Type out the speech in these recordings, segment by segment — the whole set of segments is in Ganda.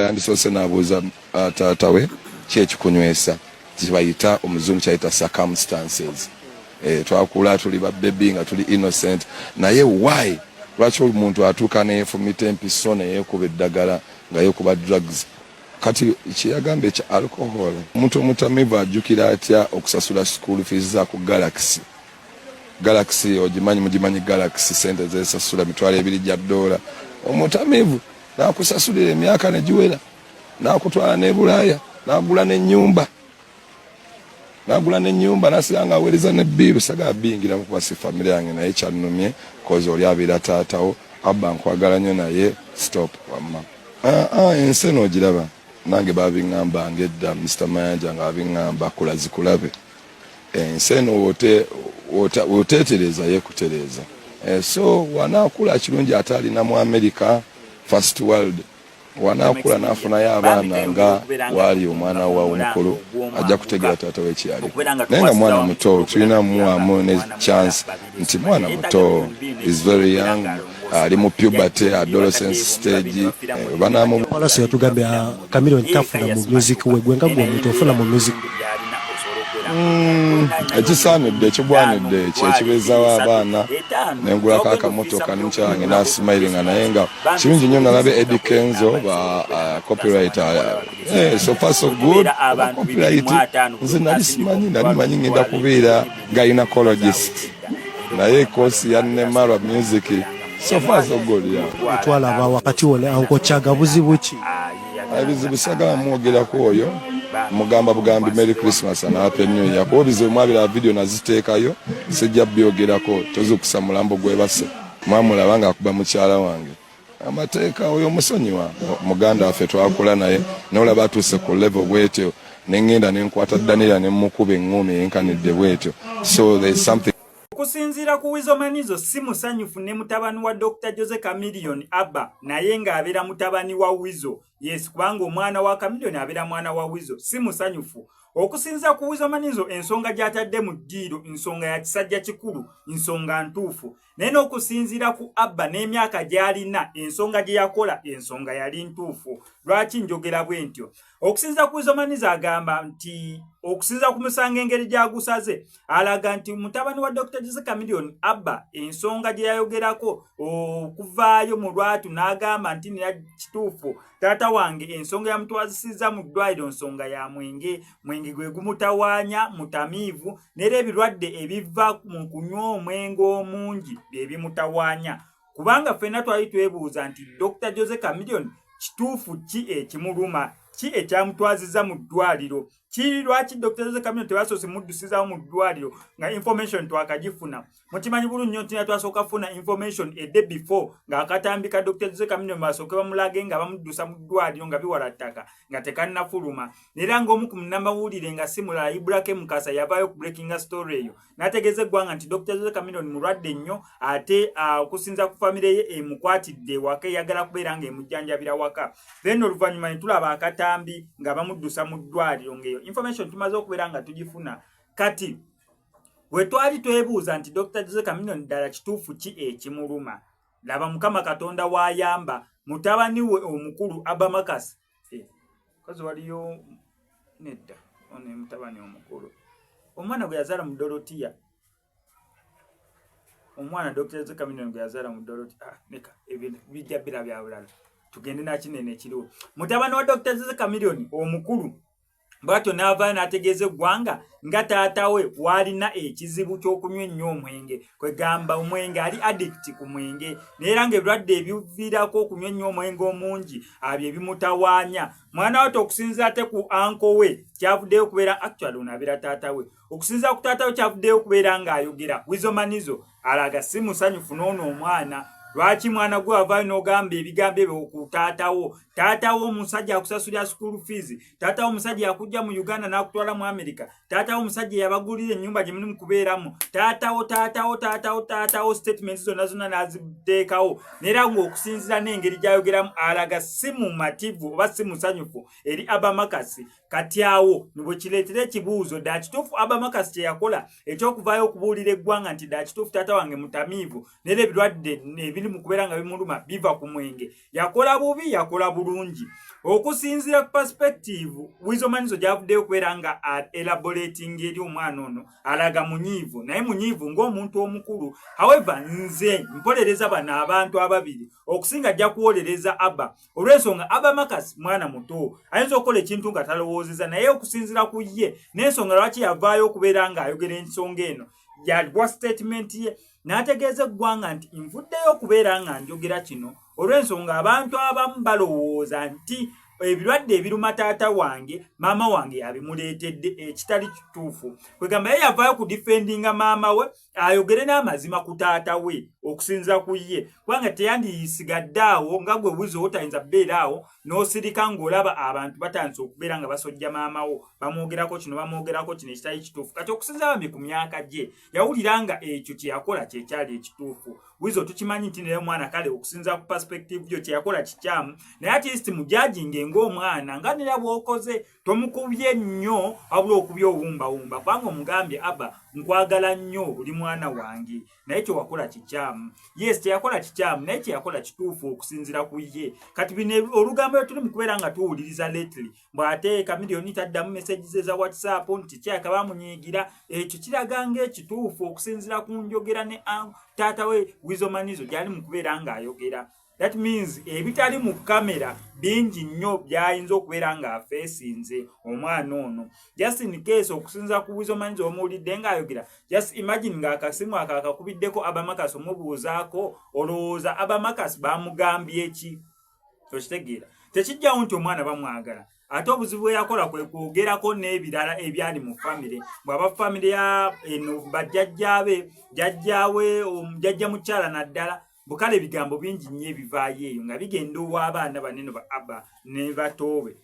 Yandisoose n'abuuza taata we ki ekikunywesa, kibayita omuzungu kyayita circumstances. Twakula tuli ba baby nga tuli innocent, naye why, lwaki omuntu atuuka neyefumita empiso, neyekuba eddagala nga yekuba drugs? Kati kyeyagamba ekya alcohol, omuntu omutamivu ajjukira atya okusasula school fees za ku Galaxy? Galaxy ogimanyi? Mugimanyi Galaxy? Sente zesasula $2,000. Omutamivu nakusasulira emyaka negiwera, nakutwala ne Bulaaya, nagula nenyumba, nasiga nga aweereza ne bill. Sagala biyingiramu kuba si family yange, naye kyannumye 'cause oli abeera taatawo. Abba, nkwagala nnyo, naye stop wamma. Ensi eno ogiraba, nange babiŋŋamba ng'edda Mr Mayanja nga babiŋŋamba, kula zikulabe. Ensi eno woteetereza yekutereeza. So wanaakula kirungi, ate alina mu America, first world, wanaakula n'afunayo abaana nga waali omwana wa omukulu, ajja kutegeera taata we kyaliko. Naye nga mwana muto, tulina muwamu ne chance nti mwana muto, is very young, ali mu puberty, adolescence stage, banamu. Pallaso yatugambye Chameleone tafuna mu music we. Gwe nga gwe omuntu ofuna mu music? Ekisaanidde, ekigwanidde, kyekibeezawo abaana, nengulako akamotoka nemukyala wange nasimayiringa. Naye nga kirungi nnyo nalabe Eddie Kenzo ba copyright, so far so good. Oba copyright nze nali simanyi, nali manyi ngenda kubeera gynecologist, naye kosi yannema lwa music. So far so good, yeah. Twalaba wakati wo ne Uncle Chaga, buzibu ki? Ebizibu sagala mwogerako oyo, mugamba bugambi Merry Christmas and Happy New Year, kuba obizibu mwabira video naziteekayo, sijja byogerako. Tozukusa mulambo gwebase. Mwamulaba ng'akuba mukyala wange amateeka. Oyo omusonyiwa, muganda waffe, twakula naye, nolaba atuuse ku level bwetyo, neŋŋenda nenkwata Danira nemukuba eŋŋumi eyenkanidde bwetyo. So there is something. Okusinziira ku Weasel Manizo, si musanyufu ne mutabani wa Dr Jose Chameleone Abba, naye ng'abeera mutabani wa Weasel. Yes, kubanga omwana wa Chameleone abeera mwana wa Weasel. Si musanyufu. Okusinziira ku Weasel Manizo, ensonga gy'atadde mu ddiiro nsonga ya kisajja kikulu, nsonga ntuufu. Naye n'okusinziira ku Abba n'emyaka gy'alina, ensonga gye yakola ensonga yali ntuufu. Lwaki njogera bwe ntyo? Okusinziira ku Weasel Manizo, agamba nti okusinziira ku musango engeri gy'agusaze, alaga nti mutabani wa Dr Jose Chameleone Abba, ensonga gye yayogerako okuvaayo mu lwatu n'agamba nti nira kituufu, taata wange ensonga yamutwazisizza mu ddwaliro nsonga ya mwenge, mwenge gwe gumutawaanya, mutamiivu, neera ebirwadde ebiva mu kunywa omwenge omungi bye bimutawaanya. Kubanga ffenna twali twebuuza nti Dr Jose Chameleone kituufu ki ekimuluma, ki ekyamutwaziza mu ddwaliro kiri? Lwaki Dr Jose Chameleone tebasoose muddusizawo mu ddwaliro nga information twakagifuna? Mukimanyi bulungi nnyo nti twasooka kufuna information a day before ng'akatambi ka Dr Jose Chameleone basooke bamulage nga bamuddusa mu ddwaliro nga biwala ttaka nga tekannafuluma. Era ng'omu ku munnamawulire nga si mulala Ibrahim Mukasa yavaayo ku breakinga story eyo n'ategeeza eggwanga nti Dr Jose Chameleone mulwadde nnyo, ate okusinza ku famire ye emukwatidde waka, eyagala kubeera ng'emujjanjabira waka. Then oluvannyuma ne tulaba akatambi nga bamuddusa mu ddwaliro, ng'eyo information tumaze okubeera nga tugifuna. Kati bwe twali twebuuza nti Dr Jose Chameleone ddala kituufu ki ekimuluma, laba Mukama Katonda waayamba mutabani we omukulu Abamakasi. Kozi waliyo nedda, ono mutabani omukulu, omwana gwe yazaala mu Dorotiya, omwana Dr Jose Chameleone gwe yazaala mu Dorotiya. Ah, neka ebintu bijja bira bya bulala, tugende nakinene ekiriwo. Mutabani wa Dr Jose Chameleone omukulu bwatyo n'avaayo n'ategeeza eggwanga nga taata we waalina ekizibu ky'okunywa ennyo omwenge, kwegamba omwenge, ali addict ku mwenge, naye era ng'ebirwadde ebiviirako okunywa ennyo omwenge omungi abyo ebimutawaanya mwana we. Okusinziira ate ku uncle we, kyavuddeyo okubeera, actually ono abeera taata we, okusinziira ku taata we kyavuddeyo okubeera ng'ayogera, Weasel Manizo alaga si musanyufu n'ono omwana. Lwaki mwana gwe wavaayo n'ogamba ebigambo ebyo ku taatawo? Taatawo omusajja akusasulira school fees, taatawo omusajja yakujja mu Uganda n'akutwala mu America, taatawo omusajja yabagulira ennyumba gye mulimu kubeeramu, taatawo, taatawo, taatawo, taatawo. Statements zonna zonna n'aziteekawo, neera ng'okusinziira n'engeri gy'ayogeramu alaga si mumativu oba si musanyufu eri Abamakasi. Kati awo nibwe kireetera ekibuuzo, ddala kituufu Abamakasi kye yakola ekyokuvaayo okubuulira eggwanga nti ddala kituufu taata wange mutamiivu, neera ebirwadde ebiva mu kunywa ennyo omwenge omungi bye bimutawaanya? Ebiri mu kubeera nga bimuluma biva ku mwenge. Yakola bubi, yakola bulungi. Okusinziira ku perspective Weasel Manizo gy'avuddeyo okubeera nga elaborating eri omwana ono, alaga munyiivu, naye munyiivu ng'omuntu omukulu. However, nze mpolereza bano abantu ababiri. Okusinga ajja kuwolereza Abba, olw'ensonga Abba Marcus mwana muto, ayinza okukola ekintu nga talowoozeza. Naye okusinziira ku ye n'ensonga lwaki yavaayo okubeera ng'ayogera ensonga eno, yalwa statement ye n'ategeeza eggwanga nti nvuddeyo okubeera nga njogera kino olw'ensonga abantu abamu balowooza nti ebirwadde ebiruma taata wange, maama wange yabimuleetedde, ekitali kituufu. Kwegamba ye yavaayo ku defendinga maama we, ayogere n'amazima ku taata we okusinza ku ye, kubanga teyandiyisigadde awo nga gwe Weasel otayinza kubeera awo n'osirika ng'olaba abantu batandise okubeera nga basojja maama wo, bamwogerako kino, bamwogerako kino, ekitali kituufu. Kati okusinza bambi ku myaka gye, yawulira nga ekyo kye yakola kyekyali ekituufu. Weasel, tukimanyi nti naye omwana, kale okusinza ku perspective yo kyeyakola kikyamu, naye at least mujudginge ng'omwana, nga nera bw'okoze tomukubye nnyo, wabula okubye owumbawumba, kubanga omugambye, "Abba, nkwagala nnyo, oli mwana wange, naye kyewakola kikyamu." Yes, kyeyakola kikyamu, naye kyeyakola kituufu okusinziira ku ye. Kati bino olugambo lwe tuli mu kubeera nga tuwuliriza lately, bw'ate Chameleone taddamu message ze za WhatsApp, nti kyaka bamunyiigira, ekyo kiraga ng'ekituufu okusinziira ku njogera ne taata we Weasel Manizo gyali mu kubeera ng'ayogera. That means ebitali mu kamera bingi nnyo byayinza okubeera ng'afeesinze omwana ono. Just in case, okusinza ku Weasel Manizo omuwulidde ng'ayogera, just imagine ng'akasimu ako akakubiddeko Abba Marcus omubuuzaako, olowooza Abba Marcus bamugambye ki? Okitegeera, tekijjawo nti omwana bamwagala. Ate obuzibu bwe yakola kwe kwogerako n'ebirala ebyali mu famire, bw'aba famire ya eno, bajjajjaabe, jjajjaawe, jjajja mukyala naddala bukale, ebigambo bingi nnyo ebivaayo eyo nga bigenda ow'abaana banene ba Abba ne batoobe.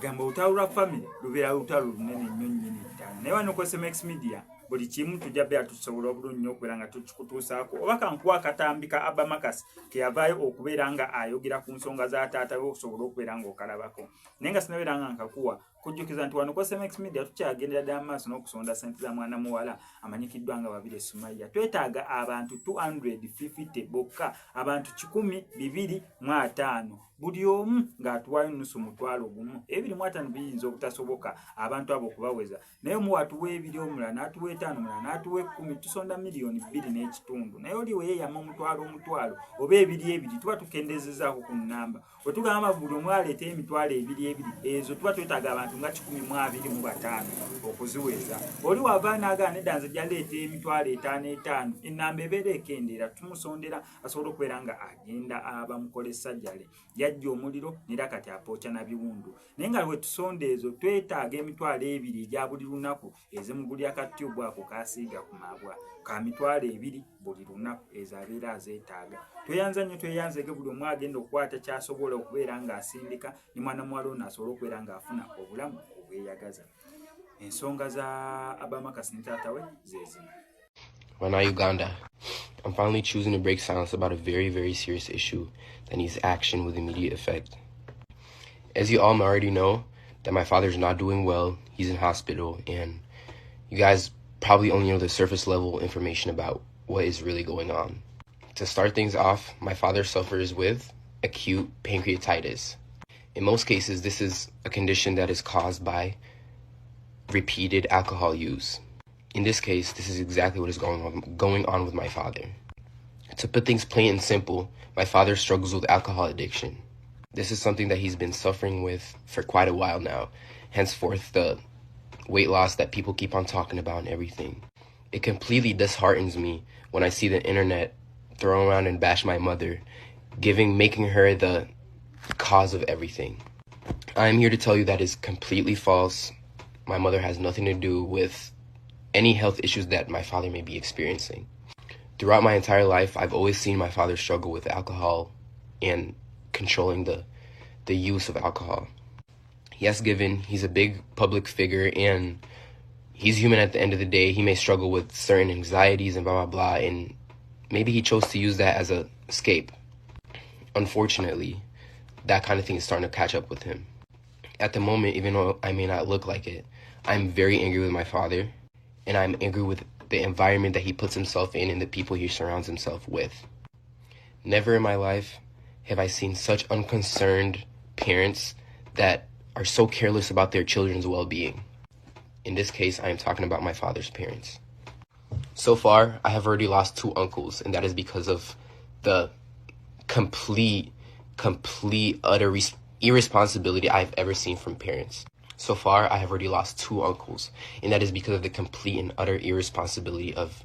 Gamba olutalo lwa famire lubeera lutalo lunene nnyo nnyini ddala. Naye wano ku SMX Media buli kimu tujja beera tusobola obulungi nnyo okubeera nga tukikutuusaako. Oba kankuwa akatambi ka Abba Marcus keyavaayo okubeera nga ayogera ku nsonga za taata we, okusobola okubeera ng'okalabako. Naye nga sinabeera nga nkakuwa, kujjukiza nti wano ku SMX Media tukyagendera ddala maaso n'okusonda sente za mwana muwala amanyikiddwa nga Babire Sumaya. Twetaaga abantu 250 bokka, abantu 250, buli omu ng'atuwaayo nusu mutwalo gumu. 250 biyinza obutasoboka abantu abo okubaweza, naye omu watuwa ebiri, omulala n'atuwa etaano, omulala n'atuwa 10, tusonda 2.5 miliyoni. Naye oli weyeeyama omutwalo omutwalo oba ebiri ebiri, tuba tukendezezaako ku nnamba. Wetugamba buli omu aleeta emitwalo ebiri ebiri, ezo tuba twetaaga abantu nga 125 okuziweza. Oli wava n'agaana, nedda, nze jaleeta emitwalo etaano etaano, ennamba ebeera ekendeera. Tumusondera asobola okubeera nga agenda abamukole sajjale yajja omuliro, nera kati apookya na biwundu. Naye nga wetusonda ezo, twetaaga 20,000 egya buli lunaku ezimugulya ka tube ako kasiiga ku mabwa ka 20,000 buli lunaku, ezo abeera azeetaaga. Tweyanza nnyo, tweyanzege buli omu agenda okukwata kyasobola okubeera ng'asindika ne mwana muwala ono asobole okubeera ng'afuna obulamu obweyagaza. Ensonga za Abba Marcus ne taata we ze zino. Why Uganda? I'm finally choosing to break silence about a very, very serious issue that needs action with immediate effect. As you all already know, that my father's not doing well, he's in hospital, and you guys probably only know the surface level information about what is really going on. To start things off, my father suffers with acute pancreatitis. In most cases, this is a condition that is caused by repeated alcohol use. In this case, this is exactly what is going on with my father. To put things plain and simple, my father struggles with alcohol addiction. This is something that he's been suffering with for quite a while now, henceforth, the weight loss that people keep on talking about and everything. It completely disheartens me when I see the internet throw around and bash my mother, giving making her the cause of everything. I am here to tell you that is completely false. My mother has nothing to do with any health issues that my father may be experiencing. Throughout my entire life, I've always seen my father struggle with alcohol and controlling the use of alcohol. Yes, given he's a big public figure and he's human at the end of the day, he may struggle with certain anxieties and blah blah blah, and maybe he chose to use that as a escape. Unfortunately, that kind of thing is starting to catch up with him. At the moment, even though I may not look like it, I'm very angry with my father, and I'm angry with the environment that he puts himself in and the people he surrounds himself with. Never in my life have I seen such unconcerned parents that are so careless about their children's well-being. In this case, I am talking about my father's parents. So far, I have already lost 2 uncles, and that is because of the complete, utter irresponsibility I've ever seen from parents. So far, I have already lost 2 uncles, and that is because of the complete and utter irresponsibility of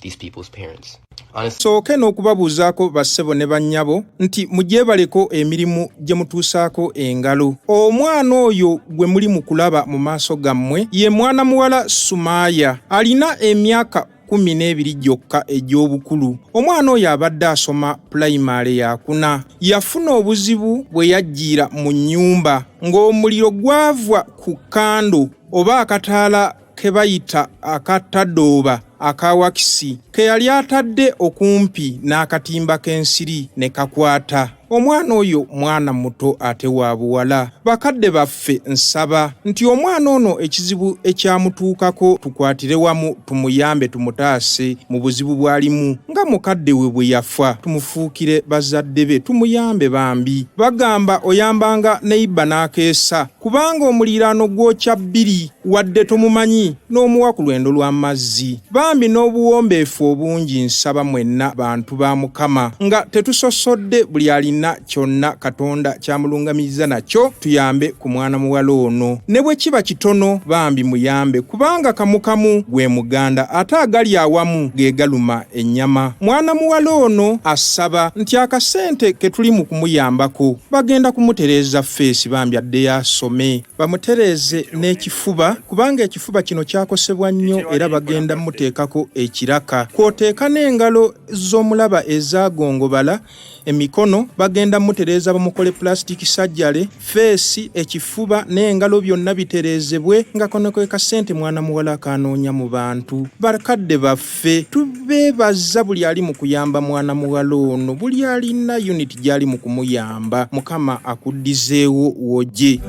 these people's parents. Honestly, Sooke n'okubabuuzaako bassebo ne bannyabo nti mugyebaleko emirimu gye mutuusaako engalo. Omwana oyo gwe muli mu kulaba mu maaso gammwe ye mwana muwala Sumaya, alina emyaka 12 gyokka egy'obukulu. Omwana oyo abadde asoma pulayimale yakuna. Yafuna obuzibu bwe yajjira mu nnyumba ng'omuliro gwava ku kando oba akataala ke bayita akatadooba akawakisi ke yali atadde okumpi n'akatimba k'ensiri ne kakwata. Omwana oyo mwana muto ate wa buwala. Bakadde baffe nsaba nti omwana ono ekizibu ekyamutuukako tukwatire wamu tumuyambe tumutaase mu buzibu bw'alimu nga mukadde we bwe yafa, tumufuukire bazadde be tumuyambe bambi. Bagamba oyambanga neiba n'akeesa kubanga omuliraano gwokya 2 wadde tomumanyi n'omuwa ku lwendo lw'amazzi. Bambi n'obuwombeefu obungi nsaba mwenna bantu ba Mukama nga tetusosodde buli alina kyonna Katonda kyamulungamiriza nakyo tuyambe ku mwana muwala ono. Ne bwe kiba kitono bambi muyambe kubanga kamukamu gwe muganda ate agali awamu ge galuma ennyama. Mwana muwala ono asaba nti akasente ke tuli mu kumuyambako bagenda kumutereeza feesi bambi addeyo asome, bamutereeze n'ekifuba kubanga ekifuba kino kyakosebwa nnyo era bagenda muteekako ekiraka. Kw'oteeka n'engalo z'omulaba ezaagongobala emikono bagenda mutereeza bamukole plastic surgery, feesi, ekifuba n'engalo byonna bitereezebwe nga kano ke kasente mwana muwala akanoonya mu bantu. Bakadde baffe tubeebaza buli ali mu kuyamba mwana muwala ono, buli alina unit gy'ali mu kumuyamba. Mukama akuddizeewo wogye.